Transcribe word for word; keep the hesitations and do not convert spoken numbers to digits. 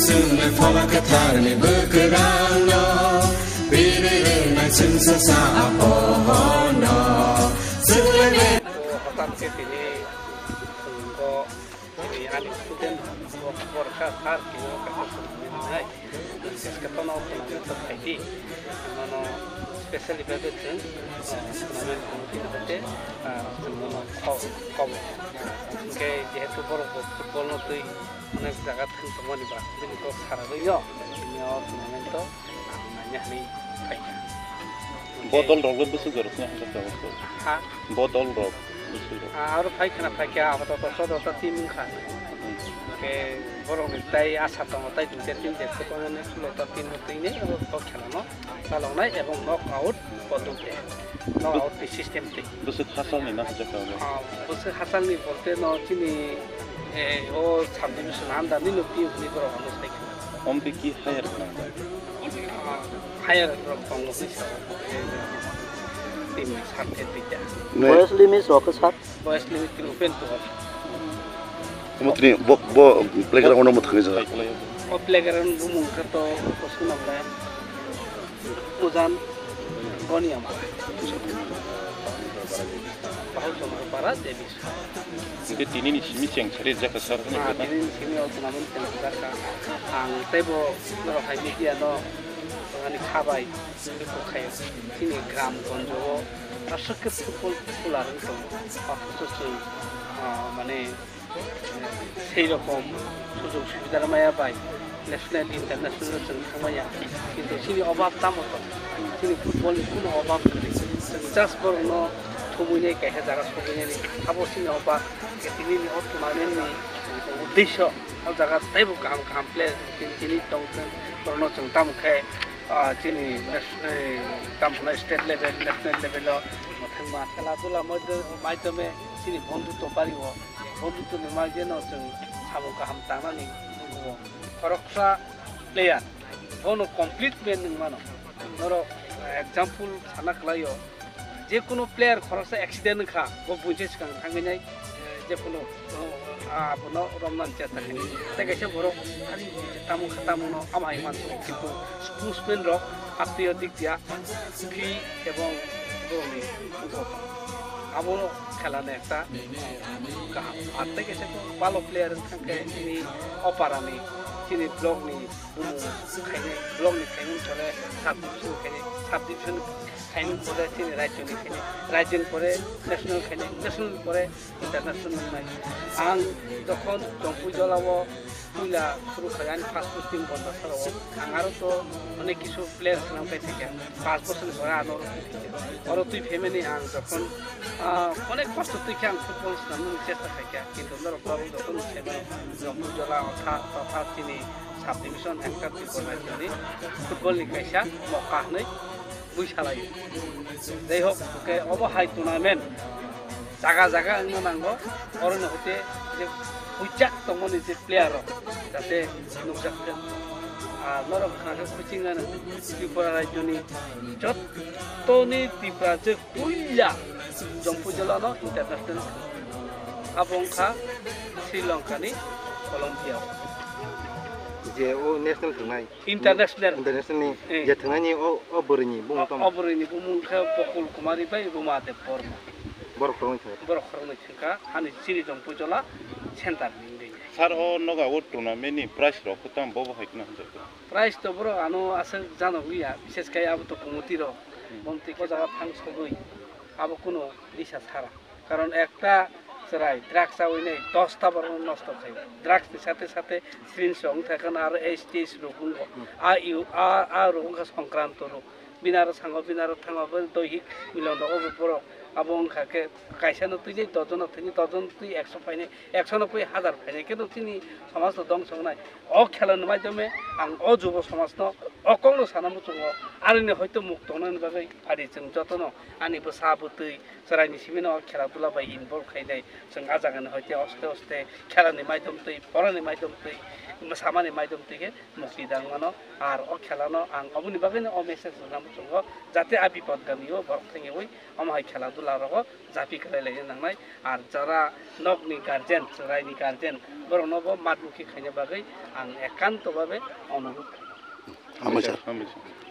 Chwngno Phola Kwtharni bwkrangno piri rwnai chwngsacha Apono. Chwngno be- Hwnkhe tini chwngno tini ani student bo boroksa sir tini kaisa chwngno nai. Jeske tono khwlangwi tok khaidi. Nono specially bagwi chwng, ah, tournament committee ni hoite, ah, chwng nono kho-, kobo. Hwnkhe jehetu borok bo football no twi onek jaga thang tongmani ba, bini kok saragwi no, bini o tournament o ang naina hinwi phaikha. Bo dol rok le bwswk jorok no hwnjak tongo. Ha? Bo dol rok bwswk rok. Ah, aro phai khna phai kha, apatot choddo ta team wngkha. Hmm. Hwnkhe borok ni tai asa tongo, tai duita team je kwbangma ni sulo ta team no twi nai, abo kok khela no chalok nai ebong knock out poddoti, knock out ni system twi. Bwswk hachal ni na hwnjak tongo. Ah, bwswk hachal ni bolte no chini, eh, o sub division under ni no team ni borok ano sai kha. Omtwi ki higher khna? Higher rok tongo hwnwi sa, team ni sarte twi ta. Boyos limit rok khe sir? Boyos limit tini open to all. Omo tini bo, bo playground ono mo thangwi jaga. O playground bumung khe to kosu nang le Ujan Goniam. Bahul Chomar Para Devi. Hingke tini ni simi cheng sari jaka sir hwnwi Ah, khe na? Tini ni simi o tournament cheng sari jaka. Ang teibo norok hai media no ani khabai, tini kok khayo. Chini gram gonjo o aswk khe football popular wng tongo. Othocho chwng, ah, mane, eh, sei rokom sujog subida maya bai national, international chwng thangmaya. Kintu chini obab tamo tong? Chini football ni kuno obab kwrwi. Chwng just borok no thumui nai kaisa jaga sogwi nai. Abo chini obab, tini ni o tournament ni uddesho. O jaga teibo kaham kaham player tini, tini tongthwng, borokno chwng tamo khe, ah, chini nes-, eh, tamo hwnai state level, national level o thangma khela dula moido-, maidome chini bondhutto bari o, bondhutto ni maideno chwng samung kaham tangnani nugo. Khoroksa player bono complete man wng mano. Norok example sana kwlaio, je kunu player khoroksa accident wngkha, bo buinsa swkang thangwi nai, eh, je kunu, eh, abono romnani chesta khainai. Tei kaisa borok ani tamo kha, tamono ama hai mansugo, kintu sportsman rok aptwi o dik dia phi ebong borokni bukhuk. Abono khelani ekta, eh, kaham. Ar tei kaisa balo player wngkha khe chini o parani, chini block ni bumung khainai, block ni khaimani pore sub division khainai, sub division khaimani pore chini rajyo ni khainai, rajyo ni pore national khainai, national ni pore international wngnai. Ang jokhon Jompuijala o puila suru khai, ani first posting Bondasara o, ang aro to onek kisu player swnam khai thangkha, panch bosor ni pore ano oro twi phaikha. Oro twi phaimani ang jokhon, ah, onek kosto twi khe ang football swnamnani chesta khaikha, kintu norok to jokhon phaimani Jompuijala o tha, totha chini sub division hengkha Tripura rajyoni football ni kaisa mokha hwnwi bui salaio. Jai hok, hwnkhe obo hai tournament jaga jaga wngna nango, oroni hoite je huijak tongmani je player rok jate nukjak thung. Ar norok khna khe kuching ano Tripura rajyoni jottoni Tripura je puila Jompuijala no international abo wngkha Sri Lanka ni Colombia o. Je o national thwngnai. International. International ni Eh. je thwngnani o, o bwrwini bumung O, tamo? O bwrwini bumung khe Bokul Kumari bai Ruma Debbarma. Borok khoroknwi thwngkha. Borok khoroknwi thwngkha, ani chini Jompuijala center ni wngwi. Sir, o noga o tournament ni prize rok kwtam bobo hai kheno hamjak kha. Prize to borok ano aswk jano wngya, bises khai abo to committee rok. Hmm. Bomtwi khe o jaga thang sogwi abo kuno disa sara. Karon ekta chwrai drugs chawi nai dosta borok no nosto khai. Drugs ni sate sate syringe rok wng thai kheno aro H T S rok wngo. A, a, a rok wngkha songkranto rok. Bini aro sango, bini aro thango, bo doihik milon rok obo borok. Abo wngkha khe kaisa no twi nai dojon no thwinai, dojon twi ekso phainai, ekso no pui hazar phainai. Khe no chini somaj no dongso wngnai. O khela ni maidome ang o jubo somaj no o kok no sana muchungo. Aroni hoito muk tongnani bagwi phari chwng joto no ani bwsa bwtwi chwraini simi no khela dula bai involve khainai. Chwng ah jaga ni hoite oste oste khela ni maidom twi, pora ni maidom twi, mwsama ni maidom twi khe mukti dang mano. Ar o khela no ang oboni bagwi no o message rwna muchungo, jate a bipod gami o borok thangwi omo hai khela Larogo japi khlai laina nangnai, ar jara nokni guardian, chwraini guardian, borokno bo matmukhi khaina bagwi ang ekanto babe onurudh khaio. Hambai sir. Hambai sir.